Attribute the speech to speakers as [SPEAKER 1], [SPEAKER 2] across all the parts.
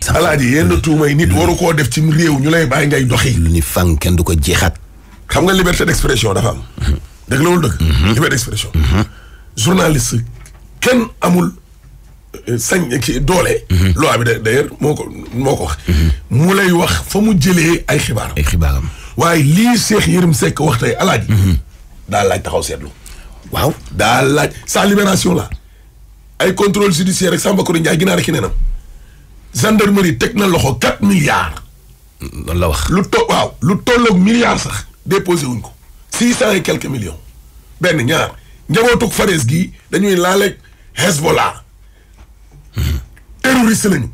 [SPEAKER 1] alaaji yenn tuumay nit waru koo def ci réew ñu lay bàyyi ngay doxi.
[SPEAKER 2] lu ni fang kenn du ko jeexaat.
[SPEAKER 1] xam nga liberté d'expression dafa am. dëgg la wala dëgg. liberté d'expression. journaliste kenn amul sañ ci doole. loi bi d'ailleurs moo ko wax. mu lay wax fa mu jëlee ay xibaaram.
[SPEAKER 2] ay xibaaram.
[SPEAKER 1] waaye lii Cheikh Yerim Seck wax tey alaaji. daa laaj taxaw seetlu.
[SPEAKER 2] waaw
[SPEAKER 1] daa laaj sa libération la. ay contrôle judiciaire rek Samba Kory Ndiaye ginaar ki nenam. gendarmerie teg na loxo 4 milliards.
[SPEAKER 2] loolu la wax.
[SPEAKER 1] lu tolloog milliards sax déposé wuñ ko. 600 et quelques millions. benn ñaar njabootug Fares gii dañuy laaleeg Hezbollah. terroriste lañu.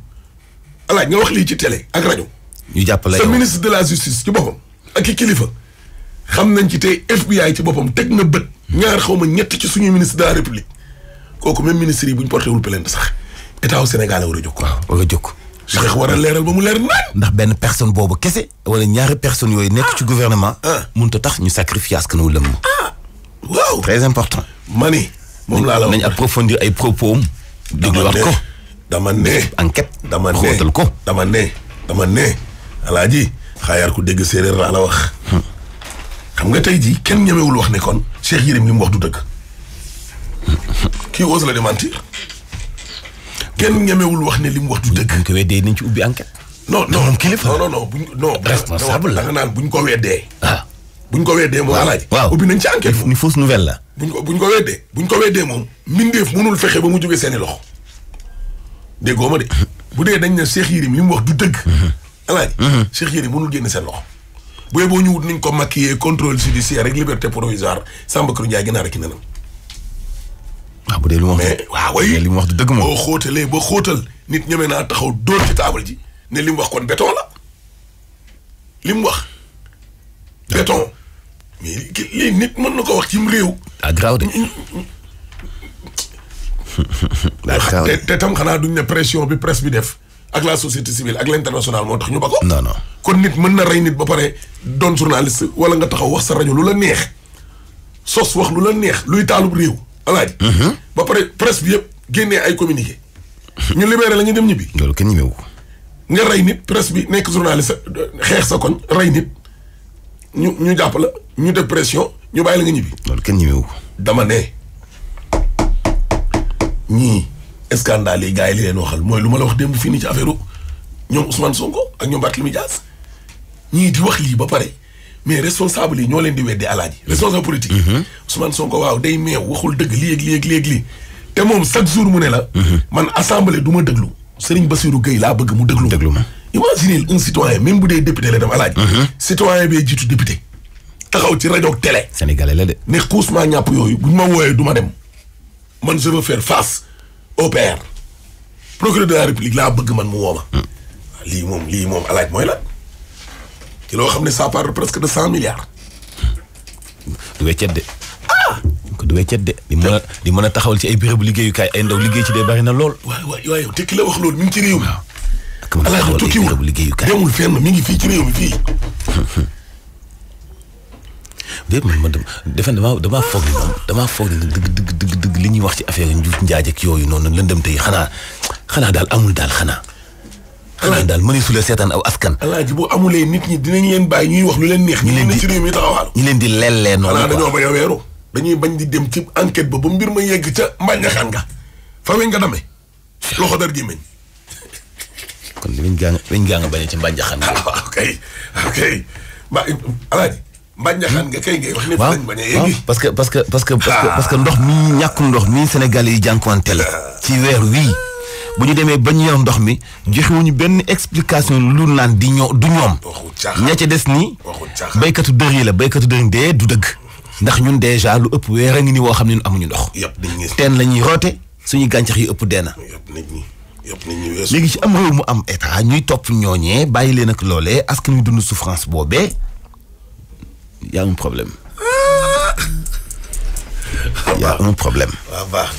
[SPEAKER 1] alaaj nga wax lii ci télé ak rajo.
[SPEAKER 2] ñu jàppale
[SPEAKER 1] sa ministre de la justice ci boppam. ak i kilifa. xam nañ ci tey FBI ci boppam teg na bët. ñaar xaw ma ñett ci suñu ministre de la république. kooku même ministre yi bu ñu porté wul plainte sax état wu Sénégal war a jóg.
[SPEAKER 2] waaw war a jóg.
[SPEAKER 1] Cheikh war a leeral ba mu leer naan.
[SPEAKER 2] ndax benn personne boobu kese. wala ñaari personnes yooyu nekk ci gouvernement. mënut a tax ñu sacrifier askan wi lëmm.
[SPEAKER 1] waaw
[SPEAKER 2] très important.
[SPEAKER 1] ma ni moom laa la wax
[SPEAKER 2] nañ approfondir ay propos am. dégluwaat ko
[SPEAKER 1] dama ne.
[SPEAKER 2] enquête.
[SPEAKER 1] dama ne
[SPEAKER 2] xóotal ko.
[SPEAKER 1] dama ne. alaaji xaayaar ku dégg séeréer laa la wax. xam nga tey jii kenn ñemewul wax ne kon Cheikh Yerim li mu wax du dëgg. kii ose la démentir. kenn ñemewul wax ne li mu wax du dëgg.
[SPEAKER 2] buñ ko weddee nañ ci ubbi enquête.
[SPEAKER 1] non
[SPEAKER 2] moom kilifa
[SPEAKER 1] non
[SPEAKER 2] responsable la
[SPEAKER 1] da nga naan buñ ko weddee.
[SPEAKER 2] ah
[SPEAKER 1] buñ ko weddee moom alaaji.
[SPEAKER 2] waaw
[SPEAKER 1] ubbi nañ ci enquête.
[SPEAKER 2] ni fausse nouvelle la.
[SPEAKER 1] buñ ko weddee moom. mbindeef mënul fexe ba mu jógee seeni loxo. déggoo ma de. bu dee dañ ne Cheikh Yerim li mu wax du dëgg. alaaji. Cheikh Yerim mënul génn seen loxo. bu boo ñu wut nañ ko maquiller contrôle judiciaire rek liberté provisoire Samba Kory Ndiaye ginaar ak nenam.
[SPEAKER 2] waaw bu dee lu mu wax.
[SPEAKER 1] mais waaw
[SPEAKER 2] li mu wax du dëgg moom.
[SPEAKER 1] boo xóotalee ba xóotal nit ñeme naa taxaw dóor ci taabal ji ne li mu wax kon béton la. li mu wax. béton. mais lii nit mën na ko wax cim réew.
[SPEAKER 2] ah graaw de.
[SPEAKER 1] te tam xanaa duñ ne pression bi presse bi def ak la société civile ak l'international moo tax ñu ba ko.
[SPEAKER 2] non.
[SPEAKER 1] kon nit mën na rey nit ba pare doon journaliste wala nga taxaw wax sa rajo lu la neex. sos wax lu la neex luy taalub réew. alaaji. ba pare presse bi yëpp génnee ay communiqué. ñu libéré la ñu dem ñibbi.
[SPEAKER 2] loolu kenn ñemewu.
[SPEAKER 1] nga rey nit presse bi nekk journaliste xeex sa koñ rey nit ñu jàpp la ñu def pression ñu bàyyi la nga ñibbi.
[SPEAKER 2] loolu kenn ñemewu.
[SPEAKER 1] dama ne ñii scandale yi gars yi li leen waxal mooy lu ma la wax démb fii nii ci affaire ñoom Ousmane Sonko ak ñoom Barthélémy Dias ñii di wax lii ba pare mais responsable yi ñoo leen di weddee alaaji. responsable politique yi. Ousmane Sonko waaw day meew waxul dëgg lii te moom chaque jour mu ne la. man assemblée du ma déglu. Serigne Bassirou Gueye laa bëgg mu déglu ma. imaginez un citoyen même bu dee député la dem alaaji. citoyen bee jiitu député. taxaw ci rajo ak télé.
[SPEAKER 2] sénégalais la de.
[SPEAKER 1] ne xuusmaa ñàpp yooyu buñ ma wooyee du ma dem. man je veux faire face au père. procureur de la république laa bëgg man mu wooma. lii moom alaaj mooy la. ci loo xam ne ça part presque de 100 milliards.
[SPEAKER 2] du weccet de. du weccet de. di mën a taxawal ci ay bérébu liggéeyukaay ay ndaw liggéey ci dee bari na lool.
[SPEAKER 1] waaw yow tekki la wax loolu mi ngi ci réew mi.
[SPEAKER 2] waaw ak mën a taxawal ay bérébu liggéeyukaay
[SPEAKER 1] demul fenn mi ngi fii ci réew mi fii.
[SPEAKER 2] déet man defe damaa foog ni dëgg li ñuy wax ci affaire njuuj njaaj ak yooyu noonu lëndëm tey xanaa daal amul daal xanaa daal mëni su la seetaan aw askan.
[SPEAKER 1] alaaji boo amulee nit ñi dinañ leen bàyyi ñuy wax lu leen neex. ñu leen di ci réew mi taxawaalu.
[SPEAKER 2] ñu leen di lellee noonu.
[SPEAKER 1] xanaa dañoo bañ a weeru. dañuy bañ di dem ci enquête ba mbir ma yegg ca mbàññaxaan nga. fa weñ nga demee. loxo dar gi meñ.
[SPEAKER 2] kon weñ gaa nga bañ ci mbàññaxaan nga.
[SPEAKER 1] ok alaaji. mbàññaxaan nga kay ngay wax ne.
[SPEAKER 2] waaw
[SPEAKER 1] bañ a yegg.
[SPEAKER 2] parce que ndox mi ñàkkum ndox mi Sénégal yi jànkuwanteel ci weer wii bu ñu demee ba ñu yor ndox mi joxewuñu benn explication lu naan du ñoom. ña ca des nii. béykatu dër yi la béykatu dër yi dee du dëgg. ndax ñun déjà lu ëpp weer a ngi ni woo xam ne ñun amuñu ndox. teen la ñuy roote suñu gàncax yi ëpp dee na. léegi ci am réew mu am état ñuy topp ñooñee bàyyi leen ak loolee askan wi dund souffrance boobee y a un problème. y a un problème.
[SPEAKER 1] waaw baax.